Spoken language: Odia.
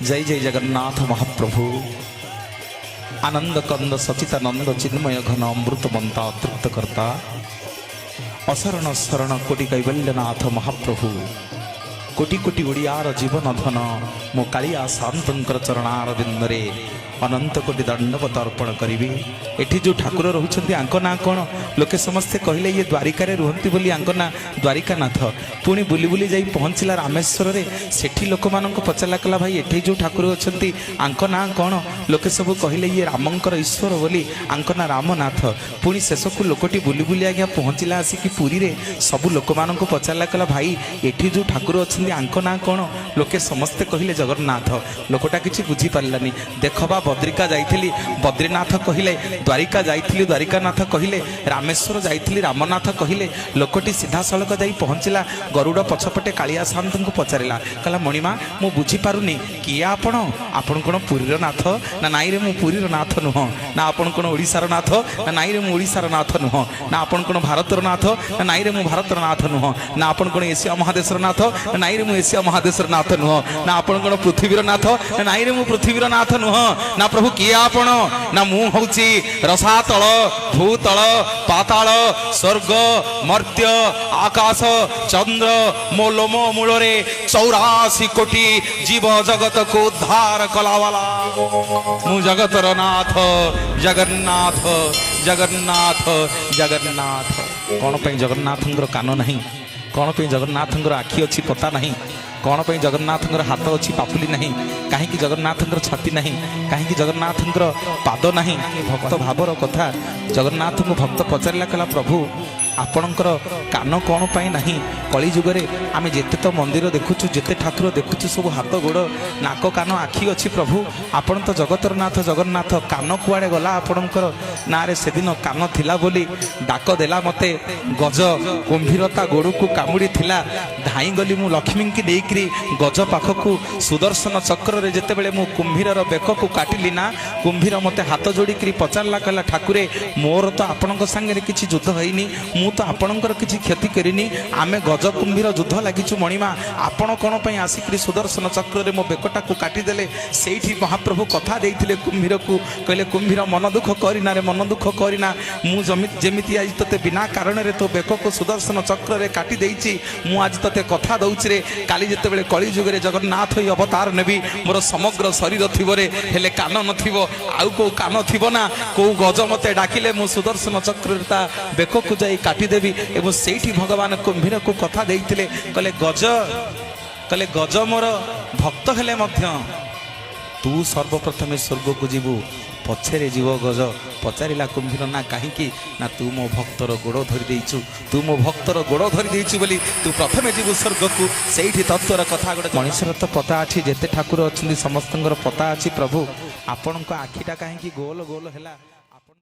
ଜୟ ଜୟ ଜଗନ୍ନାଥ ମହାପ୍ରଭୁ। ଆନନ୍ଦ କନ୍ଦ ସଚିତାନନ୍ଦ ଚିନ୍ମୟ ଘନ ଅମୃତବନ୍ତା ଅତୃପ୍ତ କର୍ତ୍ତା, ଅଶରଣ ଶରଣ କୋଟି କୈବଲ୍ୟନାଥ ମହାପ୍ରଭୁ, କୋଟି କୋଟି ଓଡ଼ିଆର ଜୀବନ ଧନ ମୋ କାଳିଆ ସାଆନ୍ତଙ୍କର ଚରଣାର ବିନ୍ଦରେ ଅନନ୍ତ କୋଟି ଦଣ୍ଡବତ ଅର୍ପଣ କରିବି। ଏଠି ଯେଉଁ ଠାକୁର ରହୁଛନ୍ତି, ଆଙ୍କ ନାଁ କ'ଣ? ଲୋକେ ସମସ୍ତେ କହିଲେ, ଇଏ ଦ୍ୱାରିକାରେ ରୁହନ୍ତି ବୋଲି ଆଙ୍କ ନାଁ ଦ୍ୱାରିକାନାଥ। ପୁଣି ବୁଲି ବୁଲି ଯାଇ ପହଞ୍ଚିଲା ରାମେଶ୍ୱରରେ। ସେଠି ଲୋକମାନଙ୍କୁ ପଚାରିଲା, କଲା, ଭାଇ, ଏଠି ଯେଉଁ ଠାକୁର ଅଛନ୍ତି, ଆଙ୍କ ନାଁ କ'ଣ? ଲୋକେ ସବୁ କହିଲେ, ଇଏ ରାମଙ୍କର ଈଶ୍ୱର ବୋଲି ଆଙ୍କ ନାଁ ରାମନାଥ। ପୁଣି ଶେଷକୁ ଲୋକଟି ବୁଲି ବୁଲି ଆଜ୍ଞା ପହଞ୍ଚିଲା ଆସିକି ପୁରୀରେ। ସବୁ ଲୋକମାନଙ୍କୁ ପଚାରିଲା, କଲା, ଭାଇ, ଏଠି ଯେଉଁ ଠାକୁର ଅଛନ୍ତି, ଆଙ୍କ ନାଁ କ'ଣ? ଲୋକେ ସମସ୍ତେ କହିଲେ ଜଗନ୍ନାଥ। ଲୋକଟା କିଛି ବୁଝିପାରିଲାନି। ଦେଖ ବା, ବଦ୍ରିକା ଯାଇଥିଲି, ବଦ୍ରିନାଥ କହିଲେ। ଦ୍ୱାରିକା ଯାଇଥିଲି, ଦ୍ୱାରିକାନାଥ କହିଲେ। ରାମେଶ୍ୱର ଯାଇଥିଲି, ରାମନାଥ କହିଲେ। ଲୋକଟି ସିଧାସଳଖ ଯାଇ ପହଞ୍ଚିଲା ଗରୁଡ଼ ପଛପଟେ। କାଳିଆ ସାଆନ୍ତଙ୍କୁ ପଚାରିଲା, କହିଲା, ମଣିମା, ମୁଁ ବୁଝିପାରୁନି, କିଏ ଆପଣ? ଆପଣ କ'ଣ ପୁରୀର ନାଥ? ନା, ନାଇଁରେ, ମୁଁ ପୁରୀର ନାଥ ନୁହଁ। ନା, ଆପଣ କ'ଣ ଓଡ଼ିଶାର ନାଥ? ନା, ନାଇଁରେ, ମୁଁ ଓଡ଼ିଶାର ନାଥ ନୁହଁ। ନା, ଆପଣ କ'ଣ ଭାରତର ନାଥ? ନା, ନାଇଁରେ, ମୁଁ ଭାରତର ନାଥ ନୁହଁ। ନା, ଆପଣ କ'ଣ ଏସିଆ ମହାଦେଶର ନାଥ? ନା, ନାଇଁରେ, ମୁଁ ଏସିଆ ମହାଦେଶର ନାଥ ନୁହଁ। ନା, ଆପଣ କ'ଣ ପୃଥିବୀର ନାଥ? ନା, ନାଇଁରେ, ମୁଁ ପୃଥିବୀର ନାଥ ନୁହଁ। ନା ପ୍ରଭୁ, କିଏ ଆପଣ? ନା, ମୁଁ ହଉଛି ରସାତଳ, ଭୂତଳ, ପାତାଳ, ସ୍ୱର୍ଗ, ମର୍ତ୍ତ୍ୟ, ଆକାଶ, ଚନ୍ଦ୍ର, ମୋ ଲୋମ ମୂଳରେ 84 କୋଟି ଜୀବ ଜଗତକୁ ଉଦ୍ଧାର କଲାବାଲା ମୁଁ ଜଗତର ନାଥ ଜଗନ୍ନାଥ, ଜଗନ୍ନାଥ, ଜଗନ୍ନାଥ। କ'ଣ ପାଇଁ ଜଗନ୍ନାଥଙ୍କର କାନ ନାହିଁ? କ'ଣ ପାଇଁ ଜଗନ୍ନାଥଙ୍କର ଆଖି ଅଛି, ପତା ନାହିଁ? କ'ଣ ପାଇଁ ଜଗନ୍ନାଥଙ୍କର ହାତ ଅଛି, ପାପୁଲି ନାହିଁ? କାହିଁକି ଜଗନ୍ନାଥଙ୍କର ଛାତି ନାହିଁ? କାହିଁକି ଜଗନ୍ନାଥଙ୍କର ପାଦ ନାହିଁ? ଭକ୍ତ ଭାବର କଥା। ଜଗନ୍ନାଥଙ୍କୁ ଭକ୍ତ ପଚାରିଲା, କହିଲା, ପ୍ରଭୁ, ଆପଣଙ୍କର କାନ କ'ଣ ପାଇଁ ନାହିଁ? କଳି ଯୁଗରେ ଆମେ ଯେତେ ତ ମନ୍ଦିର ଦେଖୁଛୁ, ଯେତେ ଠାକୁର ଦେଖୁଛୁ, ସବୁ ହାତ, ଗୋଡ଼, ନାକ, କାନ, ଆଖି ଅଛି। ପ୍ରଭୁ, ଆପଣ ତ ଜଗତର ନାଥ ଜଗନ୍ନାଥ, କାନ କୁଆଡ଼େ ଗଲା ଆପଣଙ୍କର? ନାଁରେ, ସେଦିନ କାନ ଥିଲା ବୋଲି ଡାକ ଦେଲା ମତେ ଗଜ କୁମ୍ଭୀର, ତା ଗୋଡ଼କୁ କାମୁଡ଼ି ଥିଲା। ଧାଇଁ ଗଲି ମୁଁ ଲକ୍ଷ୍ମୀଙ୍କି ନେଇକିରି ଗଜ ପାଖକୁ। ସୁଦର୍ଶନ ଚକ୍ରରେ ଯେତେବେଳେ ମୁଁ କୁମ୍ଭୀରର ବେକକୁ କାଟିଲି ନା, କୁମ୍ଭୀର ମୋତେ ହାତ ଯୋଡ଼ିକିରି ପଚାରିଲା, କହିଲା, ଠାକୁରେ, ମୋର ତ ଆପଣଙ୍କ ସାଙ୍ଗରେ କିଛି ଯୁଦ୍ଧ ହେଇନି, ମୁଁ ତ ଆପଣଙ୍କର କିଛି କ୍ଷତି କରିନି, ଆମେ ଗଜ କୁମ୍ଭୀର ଯୁଦ୍ଧ ଲାଗିଛୁ। ମଣିମା, ଆପଣ କ'ଣ ପାଇଁ ଆସିକିରି ସୁଦର୍ଶନ ଚକ୍ରରେ ମୋ ବେକଟାକୁ କାଟିଦେଲେ? ସେଇଠି ମହାପ୍ରଭୁ କଥା ଦେଇଥିଲେ କୁମ୍ଭୀରକୁ। କହିଲେ, କୁମ୍ଭୀର, ମନ ଦୁଃଖ କରିନା ରେ, ମନ ଦୁଃଖ କରିନା। ମୁଁ ଯେମିତି ଆଜି ତୋତେ ବିନା କାରଣରେ ତୋ ବେକକୁ ସୁଦର୍ଶନ ଚକ୍ରରେ କାଟି ଦେଇଛି, ମୁଁ ଆଜି ତୋତେ କଥା ଦଉଛି ରେ, କାଲି ଯେତେବେଳେ କଳି ଯୁଗରେ ଜଗନ୍ନାଥ ହୋଇ ଅବତାର ନେବି, ମୋର ସମଗ୍ର ଶରୀର ଥିବରେ, ହେଲେ କାନ ନଥିବ। ଆଉ କୋଉ କାନ ଥିବ ନା, କୋଉ ଗଜ ମତେ ଡାକିଲେ ମୁଁ ସୁଦର୍ଶନ ଚକ୍ରରେ ତା ବେକକୁ ଯାଇ କାଟିଦେବି। ଏବଂ ସେଇଠି ଭଗବାନ କୁମ୍ଭୀରକୁ କଥା ଦେଇଥିଲେ। କହିଲେ, ଗଜ, କହିଲେ, ଗଜ ମୋର ଭକ୍ତ ହେଲେ ମଧ୍ୟ ତୁ ସର୍ବପ୍ରଥମେ ସ୍ୱର୍ଗକୁ ଯିବୁ, ପଛରେ ଯିବ ଗଜ। ପଚାରିଲା କୁମ୍ଭୀର, ନା କାହିଁକି? ନା, ତୁ ମୋ ଭକ୍ତର ଗୋଡ଼ ଧରି ଦେଇଛୁ, ତୁ ମୋ ଭକ୍ତର ଗୋଡ଼ ଧରି ଦେଇଛୁ ବୋଲି ତୁ ପ୍ରଥମେ ଯିବୁ ସ୍ୱର୍ଗକୁ। ସେଇଠି ତତ୍ତ୍ୱର କଥା ଗୋଟେ। ମଣିଷର ତ ପତା ଅଛି, ଯେତେ ଠାକୁର ଅଛନ୍ତି ସମସ୍ତଙ୍କର ପତା ଅଛି। ପ୍ରଭୁ, ଆପଣଙ୍କ ଆଖିଟା କାହିଁକି ଗୋଲ ଗୋଲ ହେଲା?